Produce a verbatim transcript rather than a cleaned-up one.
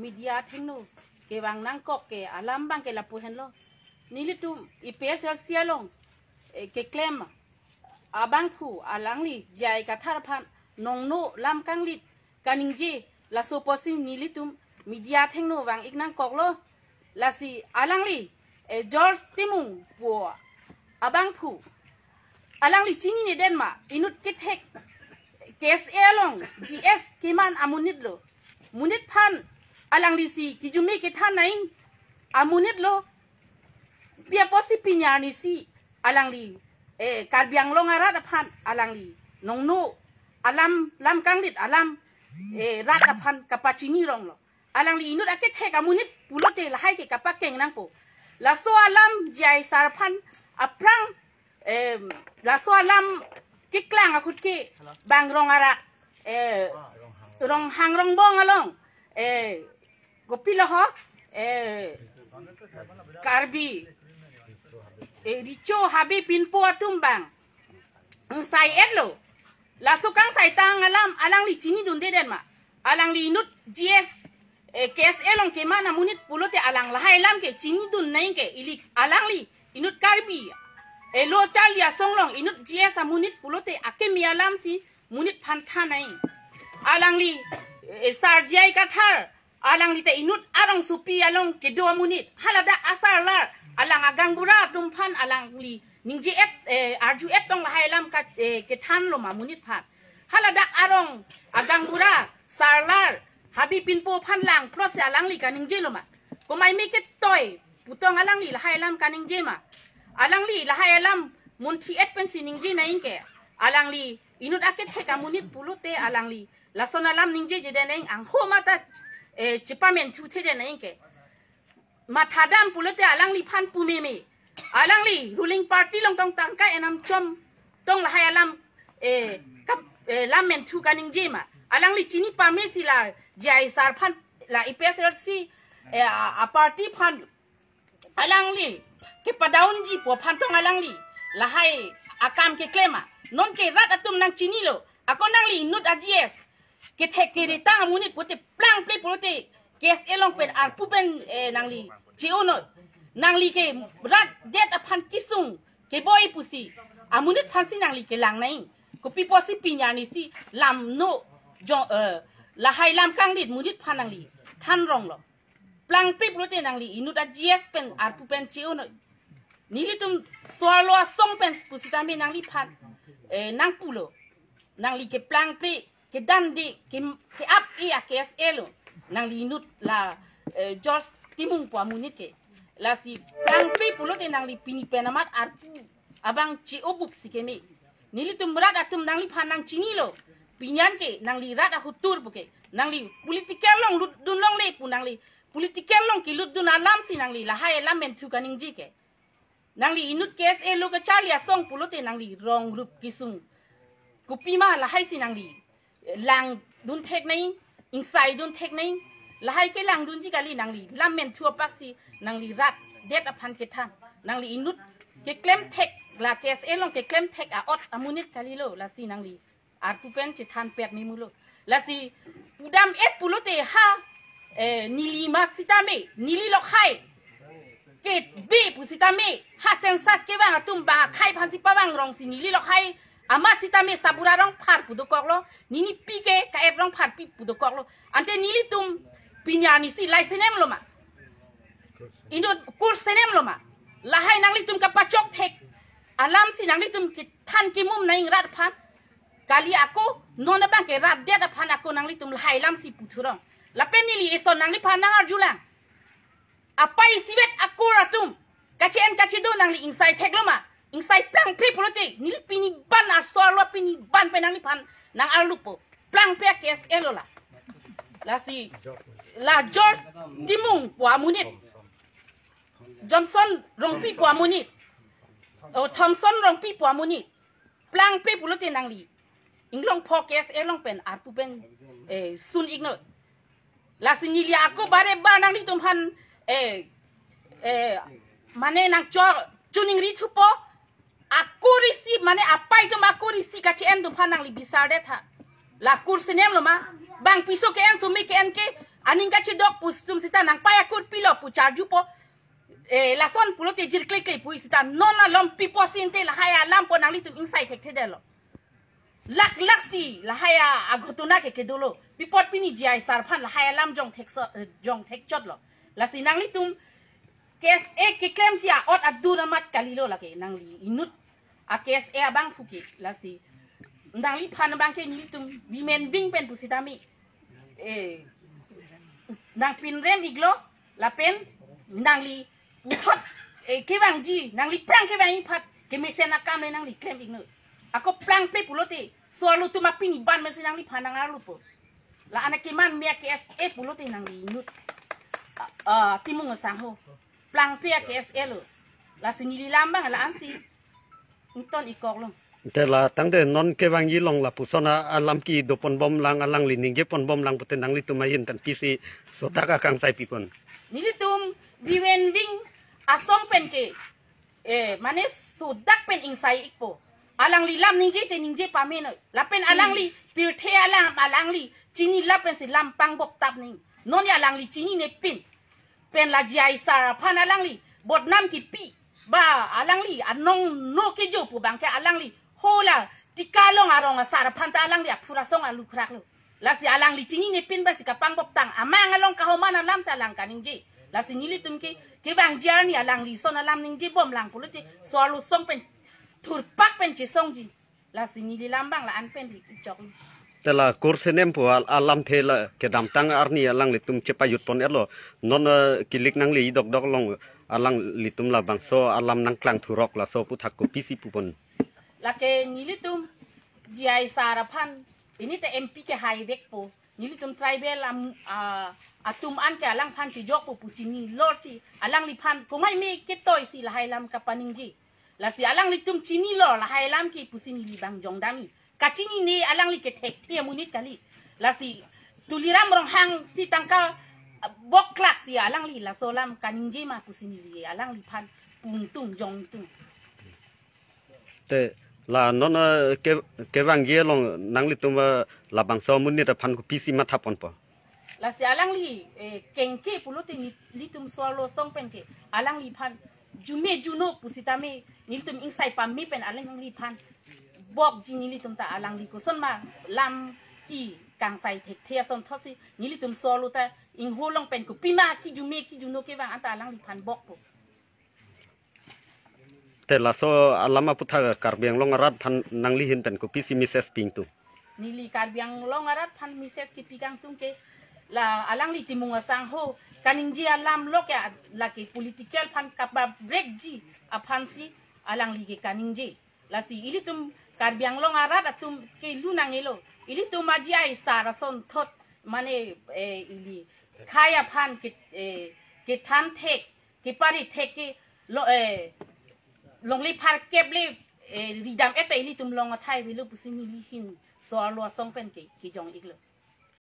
Media athengno kevang nangkok ke alam abang ke lapu henlo. Nelitum A P H L C along, eh, keklem abangphu alangli J I Kathar aphan nongno lam kanglit kaningje, laso apotsi nelitum media athengno vang-ik nangkoklo. Lasi alangli, eh, George Timung pu abangphu, alangli chinine det ma, inut kethek K S A along G S keman amonit lo. Monit aphan alangli si kijumi kethan nang amonit lo. Pi apotsi pini arni si alangli, eh, Karbi Anglong arat aphan alangli nongno alam, lam kanglit alam, eh, rat aphan kapachini rong lo. Alangli inut akethek amonit pulote lahai ke kapakeng nangpo. Laso alam J I sar aphan aphrang, em, laso alam keklang ahut ke bang Rong Ara, eh, Ronghang Rongbong along, eh, kopilo ho, eh, Karbi, eh, Recho Habe Pinpo atum bang ingsai-et lo. Laso kangsaitang alam alangli chinidunde det ma. Alangli inut G S, eh, K S A along keman amonit pulote alang lahai alam ke chinidun nang ke, ili alangli inut Karbi, eh, lo Charli Asong along inut G S amonit pulote akeme alam si monit aphan than nang. Alangli, eh, Sar J I Kathar, alangli te inut arongsopi along kedo amonit. Haladak asarlar, alang agaonbura atum aphan alangli ningje-et, eh, arju-et tong lahai alam ka, eh, kethan lo ma monit aphan. Haladak arong agaonbura, sarlar, Habe Pinpo aphan langplot si alangli kaningje lo ma. Komaime ketoi pu tong alangli lahai alam kaningje ma. Alangli lahai alam munthi-et pensi ningje nang ke. Alangli inut akethek amonit pulote alangli lason alam ningjeje det nang, angho mata, eh, chepamenthu the det nang ke. Mathadam pulote alangliphan pu meme. Alangli ruling party along tong tangka enam chom tong lahai alam, eh, kap, eh, lam menthu kaningje ma. Alangli chini pame si la J I sar aphan, la A P H L C, eh, a, a party aphan alangli kepadaunji pu aphan tong alangli lahai akam keklem ma. Non ke rat atum nangchinilo. Ako nangli inut a G S kethek keretang amonit pulote plangple pulote K S A along pen arpu pen, eh, nangli che-o noi. Nangli ke rat det aphan kesung keboi pusi amonit aphansi nangli kelang nang. Kopi apotsi pini arni si lam no jo, eh, lahai lam kanglit monit aphan nangli than rong lo. Plangple pulote nangli inut a G S pen arpu pen che-o noi. Nelitum so-arlo asong pen pusitame nangliphan, eh, nangpulo. Nangli keplangple, kedande, ke, ke-ap-e a K S A lo. Nangli inut la, eh, George Timung pu amonit ke. Lasi plangple pulote nangli pini pen amat arpu abang che-o bup si keme. Nelitum rat atum nangliphan nangchinilo. Pini an ke nangli rat ahut tur pu ke. Nangli political along lutdun longle pu nangli political along kelutdun alam si nangli lahai alam menthu kaningje ke. Nangli inut K S A lo ke Charli Asong pulote nangli rong rup kesung. Kopima lahai si nangli langdun thek nang, ingsaidun thek nang, lahai kelangdunji kali nangli, lam menthu apak si nangli rat det aphan kethan, nangli inut keklem thek, la K S A along keklem thek a-ot amonit kalilo, lasi nangli arpu pen chethan pet memulo. Lasi pudam-et pulote ha, eh, neli ma sitame, neli lokhai ke be pusitame, ha census kevang atum bang akhai aphansi pavang rong si neli lokhai ama sitame Sabura Rongphar pu dokoklo, neli pi ke Ka-et Rongpharpi pu dokoklo. Ante nelitum pini arni si lai senem lo ma. Inut kur senem lo ma. Lahai nanglitum kapachok thek alam si nanglitum kethan kemum nang rat aphan. Kali ako, non abang ke rat det aphan ako nanglitum lahai alam si puthurong. Lapen neli ison nangliphan nangarjulang. Apai isivet akur atum kache-en kachedo nangli ingsai thek lo ma. Ingsai plangple pulote, neli pini ban arso arlo pini ban pen nangliphan nangarlupo. Plangple a K S A lo la. Lasi, la George Timung pu amonit, Johnson Rongpi pu amonit, oh, Thomson Rongpi pu amonit. Plangple pulote nangli Inglongpho K S A along pen arpu pen, eh, sun-ik noi. Lasi neli ako bare ba nanglitum aphan, eh, eh, mane nangchor choningri thupo, akur isi mane apai atum akur isi kache-en atum aphan nangli bisar det tha. La kur senem lo ma, bang piso ke-en, sumi ke-en ke, Aning kachedok pu atum sita nangpai akur pilo pu charjupo. Eh, lason pulote jirkle kle pu sita non alom pipo sinte lahai alam po nanglitum ingsai thekthedetlo. Lak lak si lahai a-ghotona ke kedolo. Pi apot pini G I sar aphan lahai alam jong thekso, eh, jong thekchotlo. Lasi nanglitum K S A keklemji a-ot adur amat kalilo lake nangli inut a-K S A abangphu ke. Lasi nangliphan abangke nelitum women wing pen pusitame, eh, nangpinrem iklo lapen nangli puthot, eh, kevangji, nangli aphrang kevangji aphan kemesen akam le nangli klem iknon. Ako plangple pulote so-arlo atum apini ban mesen nangliphan nang-arlopo. La anak keman me a-K S A pulote nangli inut, ah, ah, Timung Asangho. Plangple a-K S A lo. Lasi neli lam abang la-ansi ington-ikkoklo. Te la tangte non kevangji along lapuson a-, alam kedo ponbomlang, alangli ningje ponbomlang pute nanglitum ahin pen pisi sodak akangsai pipon? Nelitum women wing asong pen ke, eh, mane sodak pen ingsai ikpo. Alangli lam ningje te ningje pamenoi. Lapen alangli pirthe alam alangli chini lapen si lam pangbop tap ning. Non ya alangli chininepin. Pen la G I sar aphan alangli bodnam kipi. Ba alangli anong no kejo pu abangke alangli hola Tikalong arong asar aphan ta alangli aphura song alukrak lo. Lasi alangli chininepin ba si kapangbop tang amang along kahoman alam si alang kaningje. Lasi nelitum ke kevangji arni alangli ason alam ningjebomlang pulote so-arlo asong pen thurpak pen chesongji. Lasi neli lam abang la-an pen ri ichok. Te la kursenem pu al-, alamthe la kedamtang arni alanglitum chepajut pon-etlo. Non, eh, kilik nangli dokdok along alanglitum labangso alam nangklang thurok laso aputhak kopisi pupon? Lake nelitum G I sar aphan ini te M P kehai vekpo. Nelitum tribal am-, ah, atum an ke alangphan chejokpo pu chinilo si alangliphan komaime ketoi si lahai lam kapaningje. Lasi alanglitum chinilo lahai lam ke pusi neli abang jongdamji. Kachinine alangli ke thekthe amonit kali. Lasi Tuliram Ronghang si tangka, ah, boklak si alangli laso alam kaningje ma pusi neli alangliphan pungtung jongtung. Te la non, eh, ke, kevangji along nanglitum, eh, labangso amonit aphan kopisi matha ponpo? Lasi alangli, eh, kengke pulote nelitum so-arlo asong pen ke alangliphan jume juno pusitame nelitum ingsai pame pen alangliphan bokji, nelitum ta alangli koson ma lam kekangsai thekthe asonthot si nelitum so-arlo ta ingho along pen kopima kejume kejuno kevang anta alangliphan bokpo. Te laso alam aputhak Karbi Anglong arat aphan nangli ahin pen kopisi message pi ingtung? Neli Karbi Anglong arat aphan message kepi kangtung ke la alangli Timung Asangho kaningje alam lo ke, lake political aphan kapabrekji aphan si alangli ke kaningje. Lasi ilitum Karbi Anglong arat atum ke lunang elo. Ilitum aji ai sar asonthot mane, eh, ili khei aphan ke, eh, kethan thek, kepari thek ke lo, eh, longle pharkep le, eh, ridam-et ta ilitum long athai avelo pusi neli ahin so-arlo asong pen ke, kejong iklo.